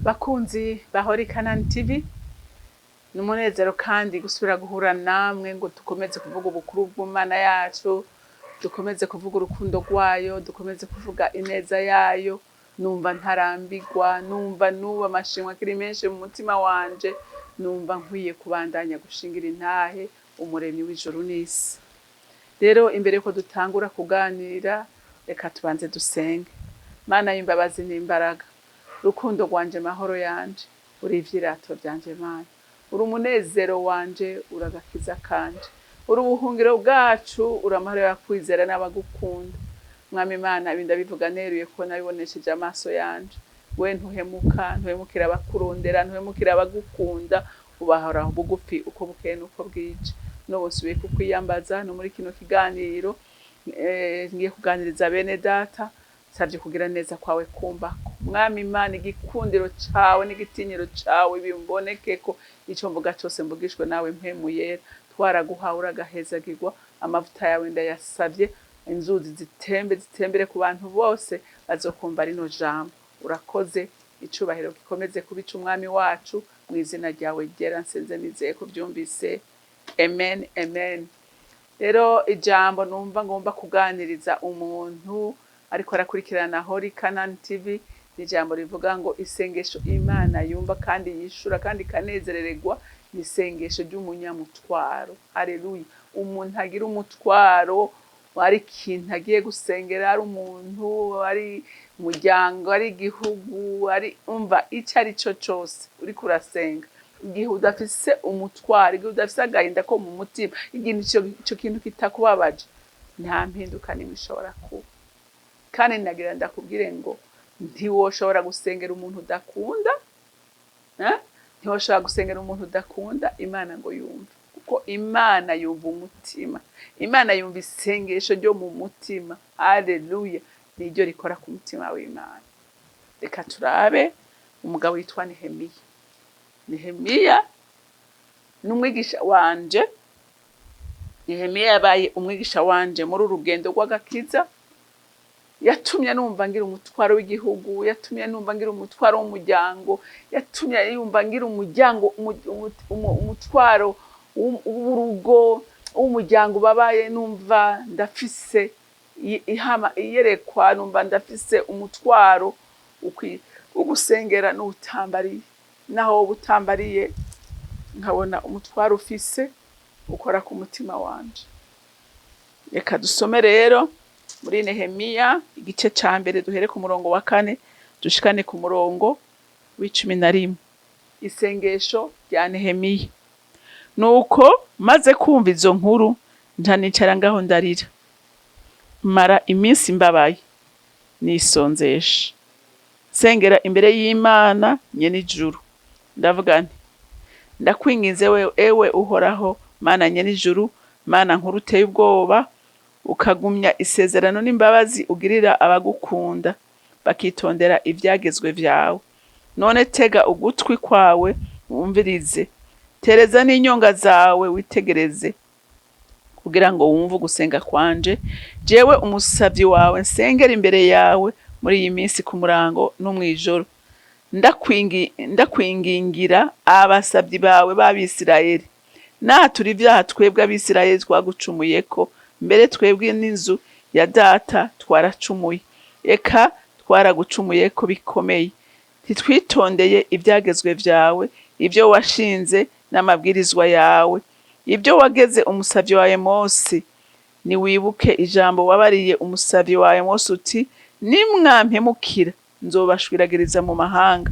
Bakunzi ba Holy Canaan TV, ni umunezero kandi gusubira guhura namwe ngo dukomeze kuvuga ubukuru bw'Imana yacu, dukomeze kuvuga urukundo rwayo, dukomeze kuvuga ineza yayo. Numva ntarambigwa, numva nuba amashimwe akiri menshi mu mutima wanje, numva nkwiye kubandanya gushingira intahe Umuremyi w'ijuru n'isi. Rero imbere yuko dutangura kuganira, reka tubanze dusenge. Mana y'imbabazi n'imbaraga, rukundo rwanje, mahoro yanje, uri ivyirato vyanje. Mana, uri umunezero wanje, uri agakiza kanje, uri ubuhungiro bwacu, uri amahoro y'abakwizera n'abagukunda. Mwami Imana, ibi ndabivuga neruye ko nabibonesheje amaso yanje. We ntuhemuka, ntuhemukira abakurondera, ntuhemukira abagukunda, ubahora bugufi uko bukeye n'uko bwije. N'ubu nsubiye kukwiyambaza no muri kino kiganiro ngiye kuganiriza bene data. Nsavye kugira neza kwawe kumbako, Mwami Imana, igikundiro cawe n'igitinyiro cawe bimbonekeko. Ico mvuga cose mvugishwe nawe Mpwemu Yera. Twaraguhawe, uragahezagirwa. Amavuta yawe ndayasavye, inzuzi zitembe, zitembere ku bantu bose bazokumva rino jambo. Urakoze, icubahiro gikomeze kuba ic'Umwami wacu. Mu izina ryawe ryera nsenze nizeye ko vyumvise. Amen, amen. Rero ijambo numva ngomba kuganiriza umuntu ariko arakurikirana Holy Canaan TV ni ijambo rivuga ngo isengesho Imana yumva kandi yishura kandi ikanezerererwa ni isengesho ry'umunyamutwaro. Haleluya! Umuntu agira umutwaro, ari ikintu agiye gusengera, ari umuntu, ari umuryango, ari igihugu, ari umva icyo ari cyo cyose uriko urasenga, igihe udafise umutwaro, igihe udafise agahinda ko mu mutima, igihe ico kintu kitakubabaje, nta mpinduka nimwe ishobora kuba. Kandi nagira ndakubwire ngo ntiwoshobora gusengera umuntu udakunda, eh? Ntiwoshobora gusengera umuntu udakunda Imana ngo yumve, kuko Imana yumva umutima, Imana yumva isengesho ryo mu mutima. Haleluya! Niryo rikora ku mutima w'Imana. Reka turabe umugabo witwa Nehemiya. Nehemiya ni umwigisha wanje. Nehemiya yabaye umwigisha wanje muri uru rugendo rw'agakiza. Yatumye numva ngira umutwaro w'igihugu, yatumye numva ngira umutwaro w'umuryango, yatumye yumva ngira umuryango umutwaro w'urugo, w'umuryango ubabaye. Numva ndafise ihama iyerekwa, numva ndafise umutwaro wo gusengera n'utambariye, naho wowe utambariye, nkabona umutwaro ufise ukora ku mutima wanje. Reka dusome rero muri Nehemiya igice ca mbere, duhere ku murongo wa 4 dushikane ku murongo wa 11. Isengesho rya Nehemiya. Nuko maze kumva izo nkuru, nca nicara ngaho ndarira, mara iminsi mbabaye nisonzesha, nsengera imbere y'Imana nyene ijuru. Ndavuga nti: "Ndakwinginze we, ewe Uhoraho Mana nyene ijuru, Mana nkuru uteye ubwoba, ukagumya isezerano n'imbabazi ugirira abagukunda bakitondera ivyagezwe vyawe, none tega ugutwi kwawe wumvirize, tereza n'inyonga zawe witegereze, kugira ngo wumve ugusenga kwanje, jewe umusavyi wawe nsengera imbere yawe muri iyi minsi ku murango no mw'ijoro. Ndakwingingira abasavyi bawe b'Abisirayeli. Natura ivyaha twebwe Abisirayeli twagucumuyeko, mbere twebwe n'inzu ya data twaracumuye, eka twaragucumuyeko bikomeye. Ntitwitondeye ivyagezwe vyawe, ivyo washinze n'amabwirizwa yawe, ibyo wageze umusavyi wawe Mose. Niwibuke ijambo wabariye umusavyi wawe Mose uti: 'Nimwampemukira nzobashwiragiriza mu mahanga,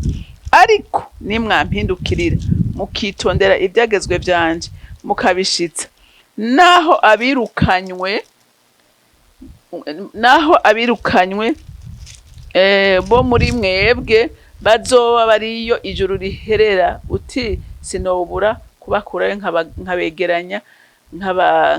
ariko nimwampindukirira mukitondera ivyagezwe vyanje mukabishitsa, naho abirukanywe bo muri mwebwe bazoba bariyo ijuru riherera, uti sinobura kubakurayo nkabegeranya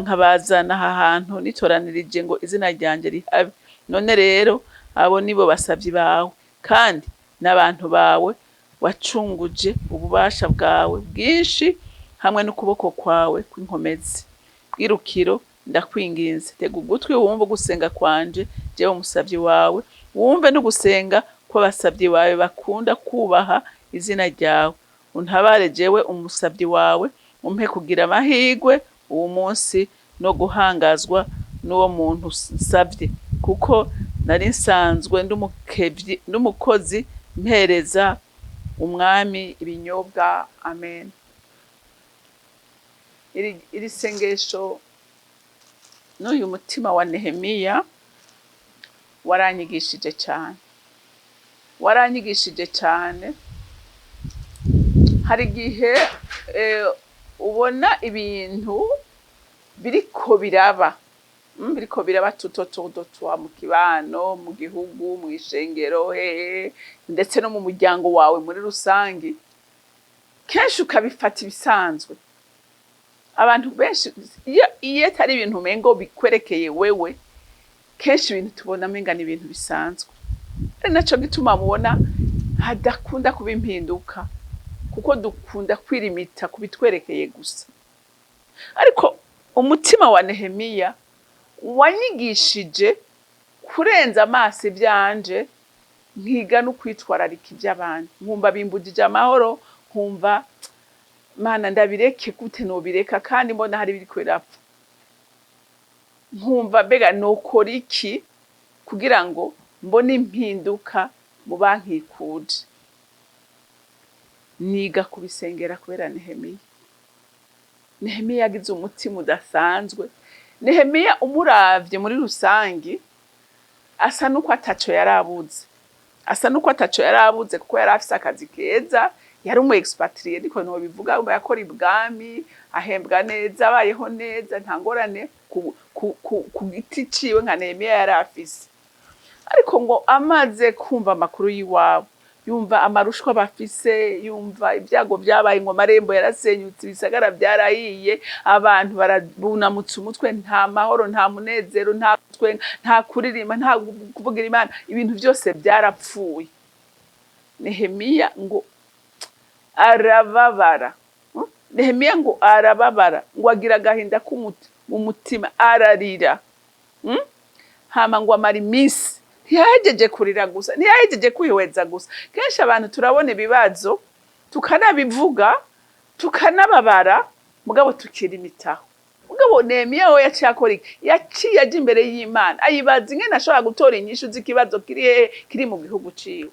nkabazana aha hantu nitoranirije ngo izina ryanje rihabe.' None rero abo nibo basavyi bawe kandi n'abantu bawe wacunguje ububasha bwawe bwinshi hamwe n'ukuboko kwawe kw'inkomezi. Bwirukiro, ndakwinginze, tega ugutwi wumve ugusenga kwanje, jewe umusavyi wawe, wumve n'ugusenga kw'abasavyi bawe bakunda kubaha." izina ryawe. Untabare jewe umusabyi wawe, umpe kugira amahirwe uwo munsi no guhangazwa n'uwo muntu nsavye, kuko nari nsanzwe nd'umukozi mpereza umwami ibinyobwa. Amen. Iri sengesho n'uyu mutima wa Nehemiya waranyigishije cyane, waranyigishije cyane. Hari igihe ubona ibintu biriko biraba, biriko biraba tout autour de toi, mu kibano, mu gihugu, mu ishengero, hehe, ndetse no mu muryango wawe muri rusangi, kenshi ukabifata ibisanzwe. Abantu benshi, iyo atari ibintu umengo bikwerekeye wewe, kenshi ibintu tubona umenga ni ibintu bisanzwe. Ari naco gituma mubona hadakunda kuba impinduka, kuko dukunda kwirimita ku bitwerekeye gusa. Ariko umutima wa Nehemiya wanyigishije kurenza amaso ivyanje, nkiga no kwitwararika ivy'abandi, nkumva bimbujije amahoro, nkumva Mana, ndabireke gute? Nobireka kandi mbona hari ibiriko birapfa? Nkumva mbega nokora iki kugira ngo mbone impinduka mu bankikuje? Niga kubisengera kubera Nehemiya. Nehemiya yagize umutima udasanzwe. Nehemiya umuravye muri rusangi, asa nuko ataco yarabuze, asa nuko ataco yarabuze, kuko yari afise akazi keza, yari umu expatrié, niko nobivuga, yakora ibwami, ahembwa neza, abayeho neza, nta ngorane ku giti ciwe nka Nehemiya yari afise. Ariko ngo amaze kumva amakuru y'iwabo, yumva amarushwa bafise, yumva ibyago byabaye, ngo amarembo yarasenyutse, ibisagara byarahiye, abantu barabunamutse umutwe, nta mahoro, nta munezero, nta twenga, nta kuririmba, nta kuvugira Imana, ibintu byose byarapfuye. Nehemiya ngo arababara. Nehemiya ngo arababara, ngo agira agahinda mu mutima, ararira. Hama ngo amara iminsi. Ntiyahejeje kurira gusa, ntiyahejeje kwihweza gusa. Kenshi abantu turabona ibibazo, tukanabivuga, tukanababara, mugabo tukirimitaho. Mugabo Nehemiya we yaciye akora iki? Yaciye aja imbere y'Imana, ayibaza ingene ashobora gutora inyishu z'ikibazo kiri hehe? Kiri mu gihugu ciwe.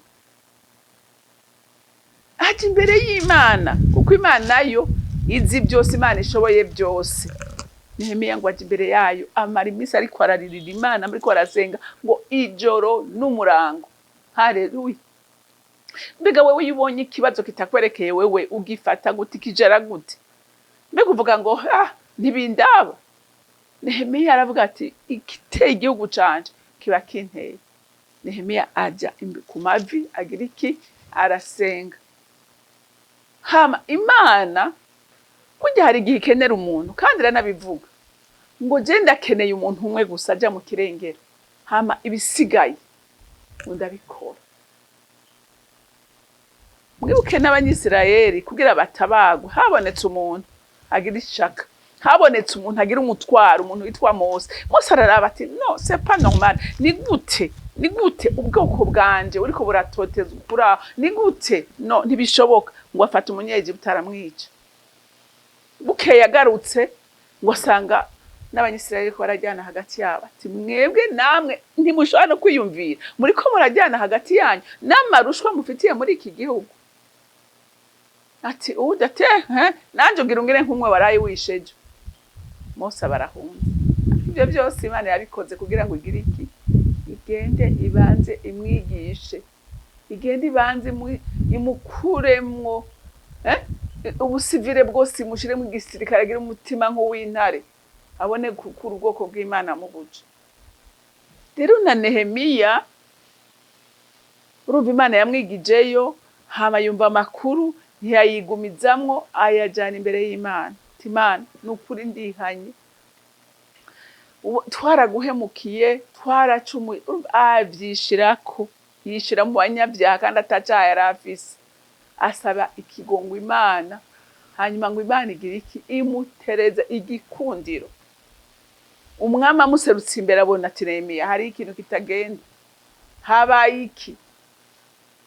Aja imbere y'Imana, kuko Imana yo izi byose, Imana ishoboye byose. Nehemiya ngo aja imbere yayo, amara iminsi ariko araririra Imana, ariko arasenga ngo ijoro n'umurango. Haleluya! Mbega wewe, iyo ubonye ikibazo kitakwerekeye wewe, ugifata gute? Kijera gute? Mbega uvuga ngo ah, ntibindaba? Nehemiya aravuga ati igiteye igihugu canje kiba kinteye. Nehemiya aja ku mavi, agira iki? Arasenga. Hama Imana burya hari igihe ikenera umuntu, kandi iranabivuga ngo je ndakeneye umuntu umwe gusa aja mu kirengero, hama ibisigaye ngo ndabikora. Mwibuke n'Abanyisirayeli, kugira batabagwe, habonetse umuntu agira ishaka, habonetse umuntu agira umutwaro, umuntu witwa Mose. Mose araraba ati no, c'est pas normal, ni gute, ni gute ubwoko bwanje buriko buratotezwa kuri aho? Ni gute? No, ntibishoboka. Ngo afata Umunyegiputa aramwica. Bukeye agarutse, ngo asanga n'Abanyisirayeli ko barajyana hagati yabo, ati mwebwe namwe ntimushobora no kwiyumvira, muriko murajyana hagati yanyu n'amarushwa mufitiye muri iki gihugu. Ati udate nanje ugira ungire nk'umwe waraye wishe ejo. Mose abarahunze. Ibyo byose Imana yabikoze kugira ngo igire iki? Igende ibanze imwigishe, igende ibanze imukuremwo ubusivire bwose, imushiremo igisirikare, agire umutima nk'uw'intare, abone gukura ubwoko bw'Imana mu buja. Rero na Nehemiya, urumva, Imana yamwigijeyo, hama yumva amakuru, ntiyayigumizamwo, ayajana imbere y'Imana. Ati Imana, ni ukuri ndihanye, twaraguhemukiye, twaracumuye. Urumva, avyishirako, yishira mu banyabyaha kandi atacaha yari afise. Asaba ikigongo Imana. Hanyuma ngo Imana igira iki? Imutereza igikundiro. Umwami amuserutse imbere, abona ati Nehemiya, hari ikintu kitagenda, habaye iki?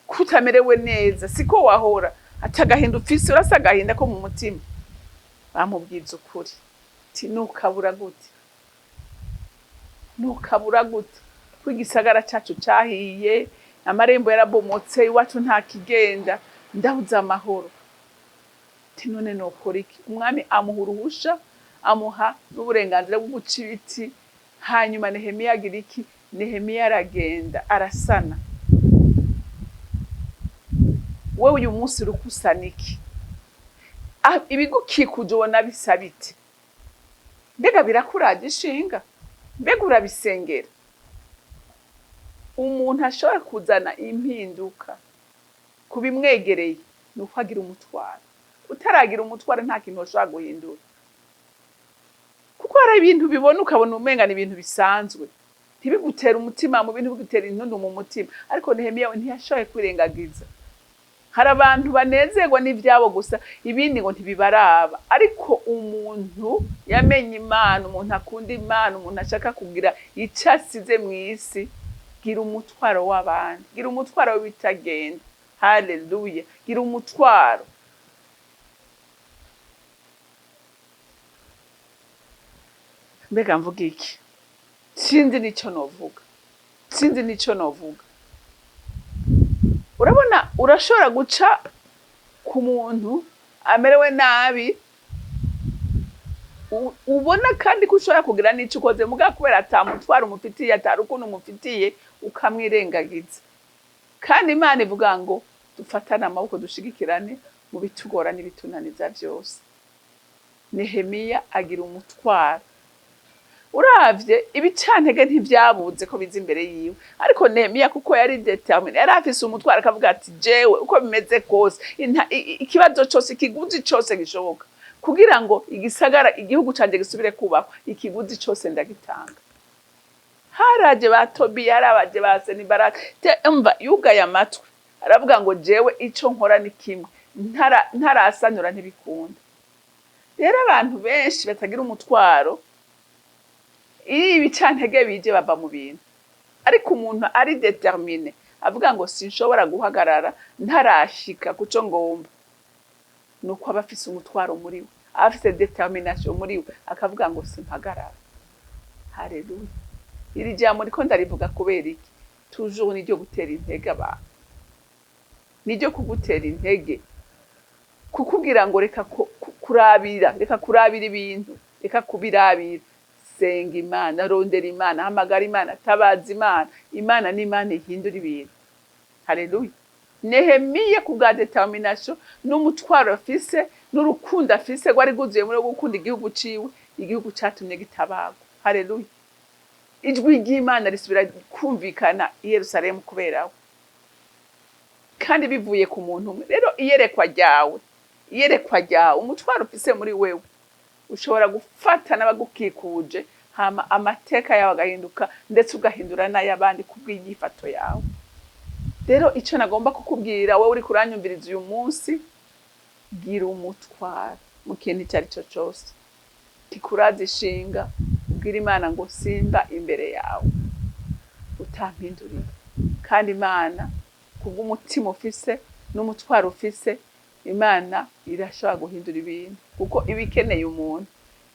Kutamerewe neza, siko wahora? Ati agahinda ufise, urasa agahinda ko mu mutima. Bamubwiza ukuri, ati nukabura gute, nukabura gute ko igisagara cacu cahiye, amarembo yarabomotse, iwacu nta kigenda, ndabuze amahoro. Ati none nokora iki? Umwami amuha uruhusha, amuha n'uburenganzira bwo guca ibiti. Hanyuma Nehemiya agira iki? Nehemiya aragenda arasana. Wewe uyu munsi uriko usana iki? Ibigukikuje ubona bisa bite? Mbega birakuraje ishinga? Mbega urabisengera? Umuntu ashobora kuzana impinduka ku bimwegereye ni uko agira umutwaro. Utaragira umutwaro, nta kintu ushobora guhindura, kuko hari ibintu bibona ukabona umenga ni ibintu bisanzwe, ntibigutere umutima mu bintu, bigutera intundu mu mutima. Ariko Nehemiya we ntiyashoboye kwirengagiza. Hari abantu banezerwa n'ivyabo gusa, ibindi ngo ntibibaraba. Ariko umuntu yamenye Imana, umuntu akunda Imana, umuntu ashaka kugira icyo asize mu isi, gira umutwaro w'abandi, gira umutwaro w'ibitagenda. Haleluya! Gira umutwaro. Mbega mvuga iki? Sinzi n'ico novuga, sinzi n'ico novuga. Urabona, urashobora guca ku muntu amerewe nabi, ubona kandi ko ushobora kugira n'ico ukoze, mugabo kubera ata mutwaro umufitiye, ata rukundo umufitiye, ukamwirengagiza. Kandi Imana ivuga ngo dufatane amaboko, dushigikirane mu bitugora n'ibitunaniza vyose. Nehemiya agira umutwaro. Uravye ibicantege ntivyabuze ko biza imbere yiwe, ariko Nehemiya kuko yari determined, yari afise umutwaro, akavuga ati jewe uko bimeze kose, ikibazo cose, ikiguzi cose gishoboka kugira ngo igisagara, igihugu canje gisubire kubakwa, ikiguzi cose ndagitanga. Haraje ba Tobiya, harabaje ba Senibarati, umva, yugaye amatwi, aravuga ngo jewe ico nkora ni kimwe, ntarasanura ntibikunda. Rero abantu benshi batagira umutwaro, iyo ibicantege bije bava mu bintu. Ariko umuntu ari determiné, avuga ngo sinshobora guhagarara ntarashika kuco ngomba, nuko aba afise umutwaro muri we, aba afise determination muri we, akavuga ngo simpagarara. Haleluya! Iri jambo ndiko ndarivuga kubera iki? Toujours niryo gutera intege abantu, niryo kugutera intege, kukubwira ngo reka kurabira, reka kurabira ibintu, reka kubirabira. Senga Imana, rondera Imana, hamagara Imana, tabaza Imana. Imana ni Imana ihindura ibintu. Haleluya! Nehemiya ku bwa determination n'umutwaro afise n'urukundo afise rwari rwuzuye muri gukunda igihugu ciwe, igihugu catumye gitabagwa. Haleluya! Ijwi ry'Imana risubira kumvikana i Yerusalemu kubera we, kandi bivuye ku muntu umwe. Rero iyerekwa ryawe, iyerekwa ryawe, umutwaro ufise muri wewe, ushobora gufata n'abagukikuje, hama amateka yawe agahinduka, ndetse ugahindura n'ay'abandi kubw'inyifato yawe. Rero icyo nagomba kukubwira wowe uri kuranyumviriza uyu munsi, gira umutwaro mu kintu icyo ari cyo cyose kikuraza ishinga, ubwira Imana ngo simba imbere yawe utampinduriye. Kandi Imana, kubw'umutima ufise n'umutwaro ufise, Imana irashobora guhindura ibintu, kuko iba ikeneye umuntu.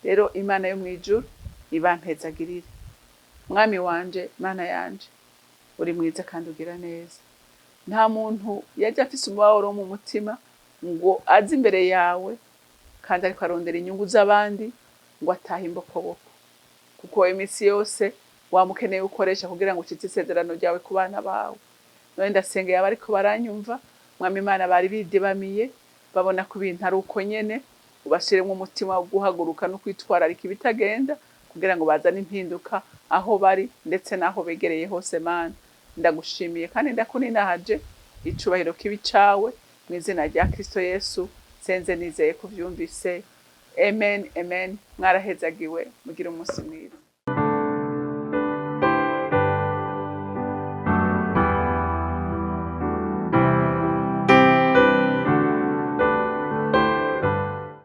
Rero Imana yo mu ijuru ibampezagirire. Mwami wanje, Mana yanje, uri mwiza kandi ugira neza. Nta muntu yajya afise umubabaro wo mu mutima ngo aze imbere yawe kandi ariko arondera inyungu z'abandi ngo atahe imbokoboko, kuko iminsi yose wamukeneye ukoresha kugira ngo ucitse isezerano ryawe ku bana bawe. None ndasengeye abariko baranyumva, Mwami Imana, bari bidebamiye babona ko ibintu ari uko nyene, ubashiremwo umutima wo guhaguruka no kwitwararika ibitagenda kugira ngo bazane impinduka aho bari ndetse n'aho begereye hose. Mana, ndagushimiye kandi ndakuninahaje, icubahiro kibi cawe, mu izina rya Kristo Yesu senze nizeye kuvyumvise. Amen, amen. Mwarahezagiwe, mugire umunsi mwiza.